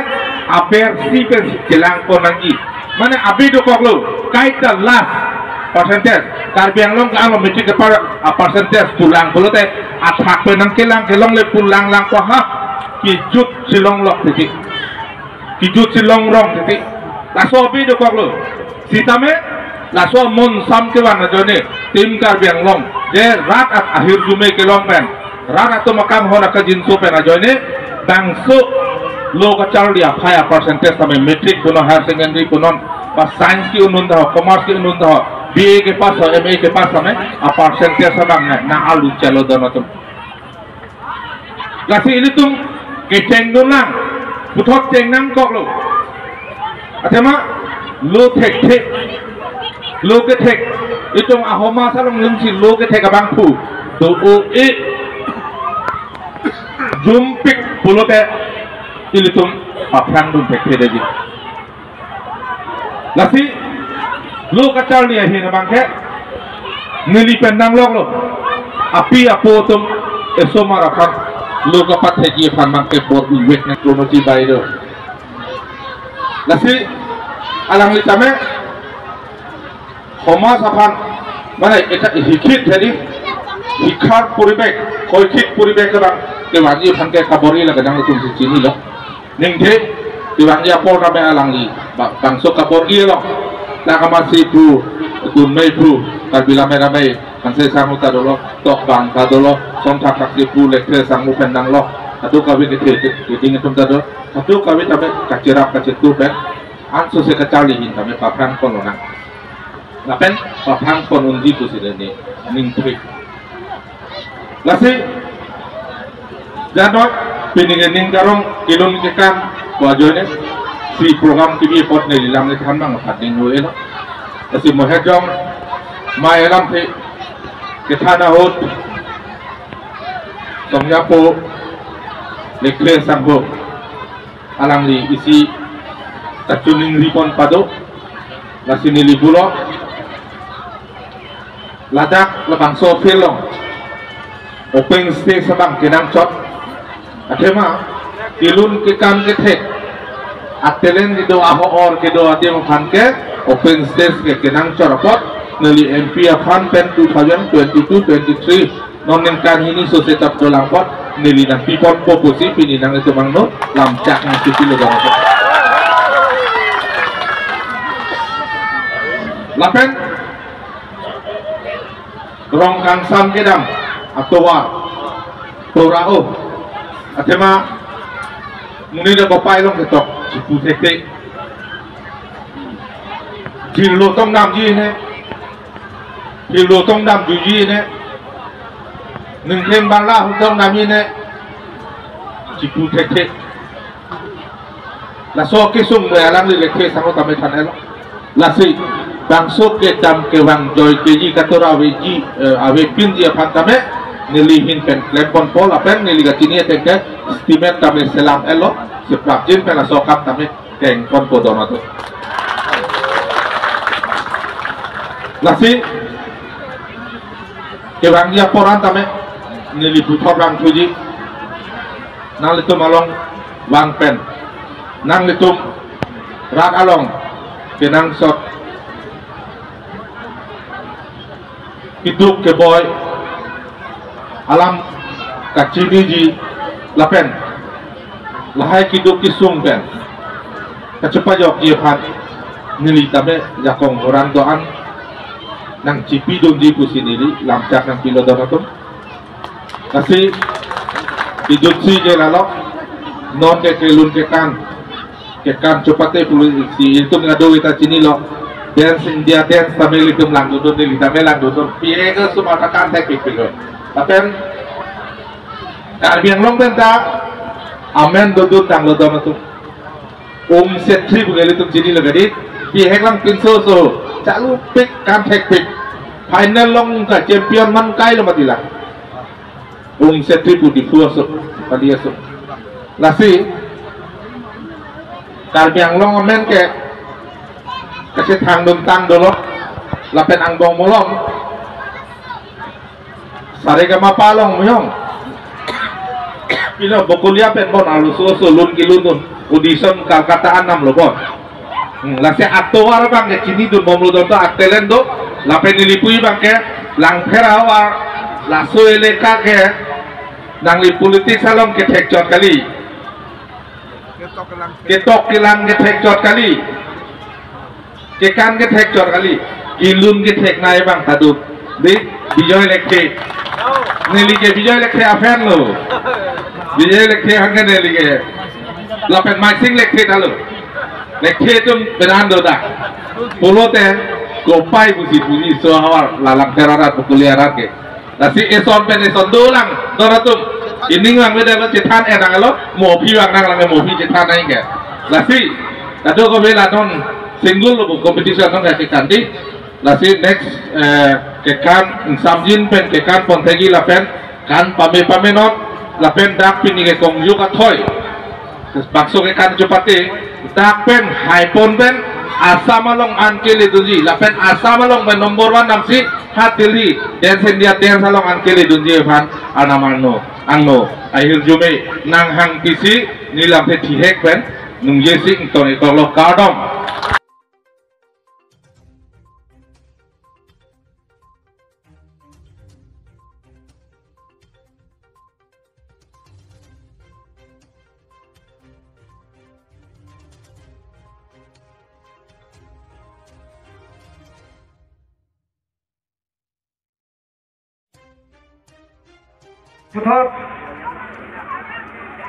aper si pen si chelang pon nangji. Mane abi dokoklo, kaita last percentage, Karbi Anglong ke ano matric kepar a-percentage pu lang pulote, athak pen nangkelang kelongle pu lang lang ko ha, kejut si longlok titi. Kejut si longrong titi. Laso abi dokoklo. Sitame, laso monsam kevan ajoine, Team Karbi Anglong, je rat at ahirjume kelong pen, rat atum akanghon akajinso pen ajoine, bangso lo kacharli aphai a-percentage tame matric punon, higher secondary punon, ba science ke-un un ta ho, commerce ke-un un ta ho, B A ke-pass ho, M A ke-pass tame, a-percentage abang nai, nang alu chelo don atum. Lasi ilitum kechengdun lang, puthot cheng nangkoklo. Athema lo thekthe, lo kethek, itum ahomas along jongsi lo kethek abangphu do-o-e, jumpik pulote ilitum paphrangdun thekthe detji. Lasi lo kacharli ahin abangke neli pen nangloklo. Api apo atum esomar aphan lo kapathekji aphan abangke bor-ivek nang krono chibai do. Lasi alangli tame homas aphan, mane, eta hikhit hedi, hikhar poribesh, hoikhit poribesh abang kevangji aphan ke kabor-i lake nangtum si chinilo. Ningthe kevangji apor tame alangli ba-, bangso kabor-i lo. Lakamasi phu, kunmei phu, Karbi Lammet Amei, Hanse Sangmu ta dolo, Tokbang ta dolo, Songthakthaksi phu, Lekthe Sangmu pen nanglo. Atu kave kethe, keding atum ta do. Atu kave tame kachirap kachitu pen anso se kacharli ahin tame paphrang ponlonang. Lapen paphrang pon unji pusi neli ningthri. Lasi jadot pini ke ning karong kelun kekan ko ajoine si program T V apot neli lam le than mang phat ding lo elo. Lasi mo hejong mai alamthe kethan ahut Songjapo Lekthe Sangmu alangli isi kachiningri pon pado, lasi neli pulo ladak labangso field along open stage abang kenangchot. Athema kelun kekan kethek, atalent kedo, ahor kedo adim aphan ke open stage ke kenangchot apot neli M P aphan pen two thousand twenty-two twenty-three non ningkan hini sose chap dolang apot neli nangpi ponpo pusi pini nanglitum angno lamchak nangchipilo dong. Lapen rong kangsam kedam atovar tora-o, athema monit akopai along ketok chipu thekthe. Jirlo tong damji ne, jirlo tong damjuji ne, ningklem barla hu tong damji ne, chipu thekthe. Laso kesung bai alangli Lekthe Sangmu tame than-etlo. Lasi bangso kedam kevang joikeji katora aveji, eh, avepinji aphan tame neli ahin pen klem ponpo lapen neli kachini ateng ke estimate tame selam-etlo, si prapjin pen laso akam tame keng ponpo don atum. Lasi kevangji apor an tame neli puthot vangthuji, nanglitum along vang pen, nanglitum rat along kenangsot keduk keboi alam kachiniji lapen lahai keduk kesung pen kachepajokji aphan neli tame jakong horan do-an nangchipidunji pusi neli lamchak nangpilo don atum. Lasi kejutsi ke lalo, non ke kelun kekan, kekan chopate pusi itum ngadu kita chinilo. Dance India dance tame ilitum langdundun, neli tame langdundun. Pi ke sumata kan thekpikpik lo. Lapen Karbi Anglong pen ta amen dodun tanglo don atum. Om Setri pu ke ilitum chinilo kadi. Bihek lang pinso so, chalupik kan thekpik. Final along ta champion man kailo mati lang. Om Setri pu Diphu aso, padi aso. Lasi Karbi Anglong amen ke kachethangdun tang dolo, lapen angbong malom. Saregama pa along muyong. Pilo Bokolia pen bon, arloso oso lun kelundun. Audition Calcutta anam lo bon. Hmm, lasi atovar abang ke chinidun bomlo don to, atalent do. Lapen neli pu abang ke Langpher ahavar, laso elaka ke nangli politics along kethekchot kali. Ketok kelang kethekchot kali. Kekan kethekchot kali, kelun kethek nai abang ta do. Di Bijoy Lekthe. Neli ke Bijoy Lekthe a-fan lo. Bijoy Lekthe aphan ke neli ke. Lapen Maising Lekthe ta lo. Lekthe atum benan do ta. Pulote kopai pusi puji so ahavar la Langpher arat, Bokolia arat ke. Lasi eson pen eson dolang, don atum. Ining lang beda lo, chethan-et nanglo, mo aphi vang nanglang, mo aphi chethan nang ke. Lasi Kadokave la non single lo competition non ya kekan di. Lasi next, eh, kekan ingsamjin pen kekan ponthekji lapen kan pame pame non lapen dak pini ke Kongju Kathoi bangso kekan chepate dak pen haipon pen Assam along an keledunji lapen Assam along pen number one damsi ha Delhi Dance India Dance along an keledunji aphan arnam angno angno ahirjume nanghangpisi neli lamthe thihek pen nungjesi ington-iklo, kardom. Puthot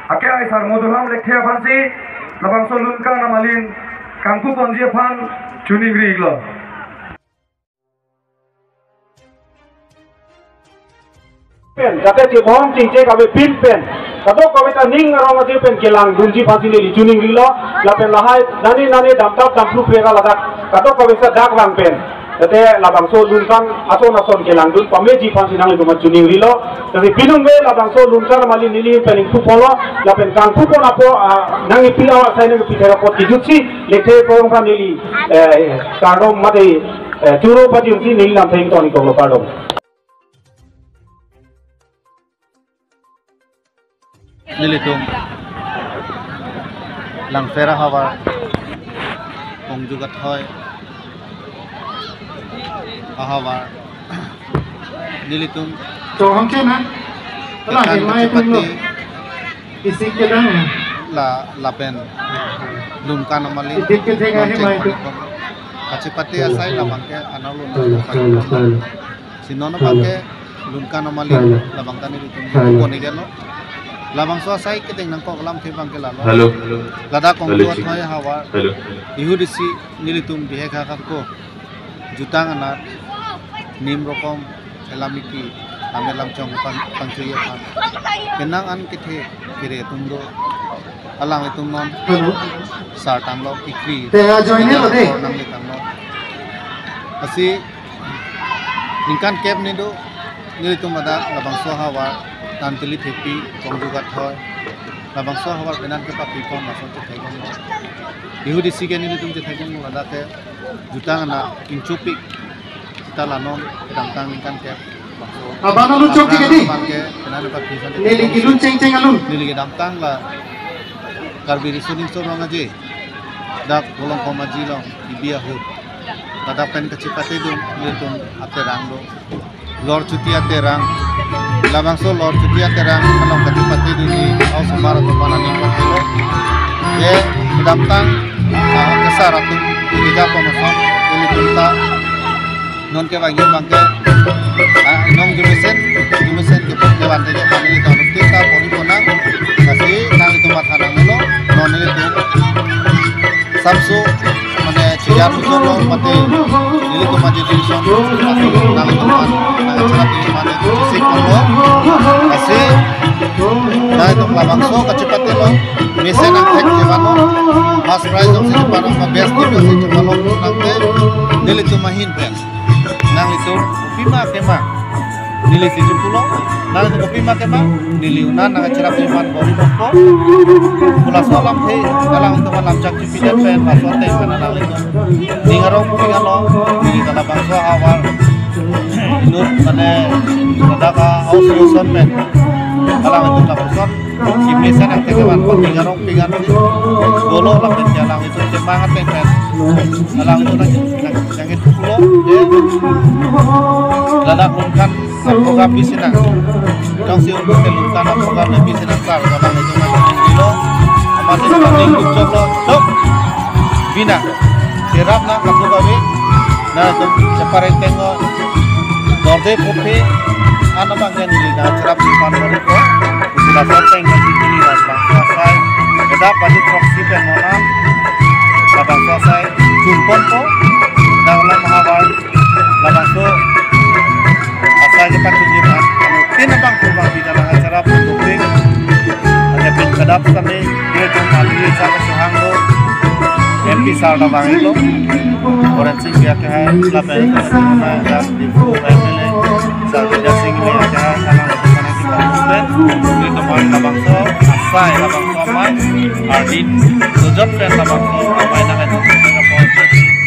ake ai sar Madhuram Lekthe aphansi labangso Lunkan Amalin kangpu ponji aphan choningri-iklo. Pen, jate chibom chingche kave pin pen, kadokave ta ning arong aje pen kelangdunji aphansi neli choningrilo, lapen lahai nani nani damtap damphlu pera ladak, kadokave sa dak vang pen. Jate labangso Lunkan ason ason kelangdun pameji aphansi nanglitum aphan choningrilo. Jate pinung ve labangso Lunkan Amalin neli pen ingpu ponlo, lapen kangpu pon apo, ah, nangkipi awa sai nangkipi thera apot kejutsi, Lekthe Porong aphan neli, eh, kardom mate, eh, choro pajirsi neli lamthe ington-iklo, kardom. Nelitum Langpher ahavar, Kongju Kathoi ahavar, nelitum To hangke na? Ala kekan himai tum lo. Kachepate Isi kedang. La lapen Lunkan Amalin Idik ketheng ahi mai tu. Kachepate asai labang ke analo. Halo, halo, halo. Si non abang ke Lunkan Amalin labang ta nelitum Halo. Pon-ik lo. Labangso asai kedeng nangkok lamthe abang ke lalo. Halo. Ladak Kongju Kathoi ahavar. Halo. Ihudisi nelitum bihek ha kangko. Jutang anat, nim rokom, elam iki, lam elam chong pang, pangchoi aphan. Kenang an kethe kere atum do. Alanglitum non Halo. Sar tanglo, pikri. Te ajoine lo de. Nangle tanglo. Lasi ningkan kep ni do, nelitum ladak labangso ahavar, Tanteli Thepi, Kongju Kathoi. Labangso ahavar penan kepapi pon lason chethek-iklo. Ihudisi ke nelitum chethek-iklo ladak ke jutang anat ingchupik seta la non kedamtang ningkan kep. Abang alun chok ke di. Abang ke, kenapa pisan Neli kilun cheng cheng alun. Neli kedamtang la Karbi Riso Nimso Rong Aje. Dak Bolong Komaji along, Ibi ahut. Ladak pen kachepatedun, nelitum aterang do. Lor Chuti aterang. Labangso Lor Chuti aterang along kachepatedun ni hausomar atum aphan aning pon-iklo. Ye kedamtang, ah, kesar atum keja pon ason, nelitum ta non kevangji abang ke, ah, non arjumesen, arjumesen ke pon kevan teke kami nelitum atum ta pon-ik pon nang, lasi nanglitum matha nanglo, non nelitum sapso mane chiyar puson lo mate nelitum aji division, nanglitum aphan nangcherap neli mane chesik ponlo. Lasi nanglitum labangso kachepatelo, mesen angthek chevanlo, first prize jongsi chevanlo, best team jongsi chevanlo, nangte nelitum ahin pen nanglitum kopima kema, neli si chepulo, nanglitum kopima kema, neli unan nangcherap neli man bor-i bor-ikpo. Pu laso alamthe, alangtum alam chak chipidet pen, laso ateng pen alanglitum ning arong pu-ik lo, neli ta labangso ahavar inut mane ladak a-house pen, alangtum lapuson kimesen angthek kevan, ning arong pu-ik lo, dolo lapen ke alangtum kemang ateng pen, alangtum nang, nang, nangkethulo, ye. Ladak Lunkan aprogram bisinang. Jongsi un ke Lunkan aprogram bisinang sar, alangtum nang dilo. Amat isi paling kucok lo, dok. Bina. Cherap nang kapu kami. Nangtum chepareng tengok. Dorde putih. Anam angin ini nangcherap di pan ko. Sudah soteng nang di sini nang bangso asai. Kedap badi proksi pen monang. Nang bangso asai. Jumpon ko. Nang lam habar. Labangso asai kepatun ji aphan, anu tin abang kurang di dalam acara pendukung, hanya pin kedap kami, dia tu mali sa kesehang lo, Sar ta vanglo. Horen Sing Bey akehai lapen dak Diphu M L A Sar Bidya Sing Engleng akehai alang pen ilitum labangso asai, labangso amei ardi dojot pen labangso amei nang itu pen apot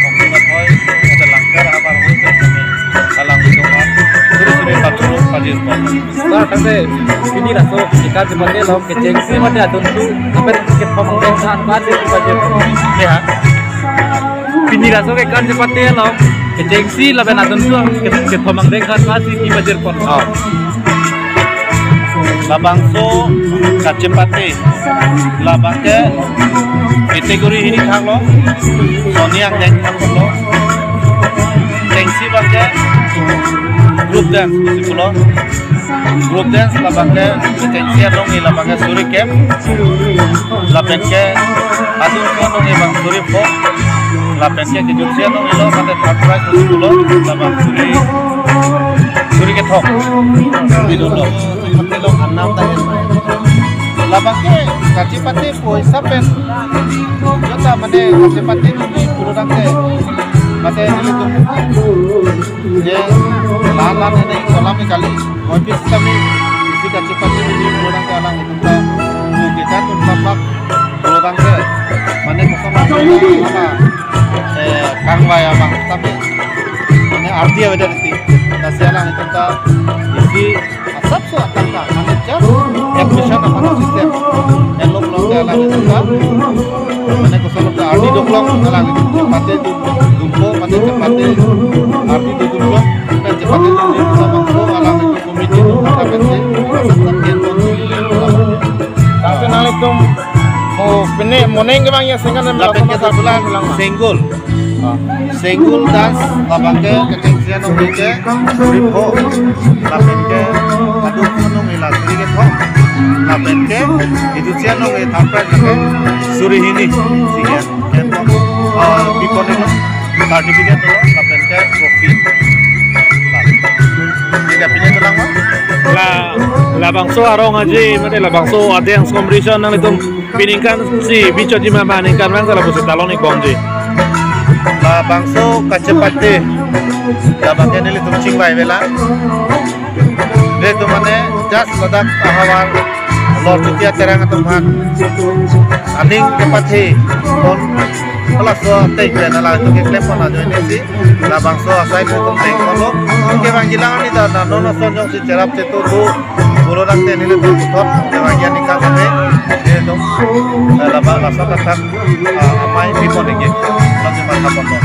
kongkong athoi selangkar habar hui pen kami alang ilitum suri suri paturu pajir pon. Sar, tangte pini laso kekan chepate along kechengsi mate adun tu apen kethom angdeng khan pasi pajir. Ya. Pini laso kekan chepate along kechengsi lapen adun tu ke- kethom angdeng khan pasi pajir pon. Oh. Labangso kachepate labang ke kategori hini thanglo, soni angdeng thanglo. Chengsi abang ke group dance pusi pulo. Group dance labang ke chengsi along labang ke suri kep. Lapen ke adun ke along abang suri pho. Lapen ke kejutsi along ilo mate third prize pusi pulo labang suri, suri kethom. Suri dunlo. Mate lo anam ta hen mai. Labang ke kachepate pu hisap pen jota mane kachepate tumi pulo tangte mate nelitum je lan lan hene kolam kali. Moi pis kami isi kachepate tumi pulo tangte alang ilitum ta kekan un laplap pulo tangte mane koson mane eh kangvai abang kami mane ardi avedet ti. Lasi alang ilitum ta isi asapso atangka mane just admission aphan system elok long ke alang ilitum ta mane koson long ke ardi doklong alang ilitum chepate dun, dunpo mane chepate ardi dun dunpo pen chepate dun dun labangso alang ilitum committee dun ta pen se asap tak ken pon suli le labang. Tangte nanglitum mo pene moning kevang ya singkan lapen ke sebelah lang. Senggol. Senggol dance labang ke kechengsi along ke suri pho. Lapen ke adun along ila suri kethom. Lapen ke kejutsi along third prize ke suri hini. Sehingga kethom, ah, bipon ilo certificate lo lapen ke trophy. Ini ke pini tulang ma? La labangso arong aji mate labangso adeng competition nanglitum piningkan si bichotji ma, ma ningkan vang sala pusi talon ik bongji. Labangso kachepate labang ke nelitum chingvai vela. Nelitum mane just ladak ahavar Lord Chutia Terang atum aphan aning kepathe pon, laso ateng pen alanglitum keklem pon ajoine si labangso asai pu tum teng pon lo. Kevangji lang ani ta na non ason jongsi cherap chetu tu pulo tangte nelitum puthot kevangji ani kang kame nelitum, eh, laba laso kathak, ah, amei pipon ikji. Laso matha pon lo.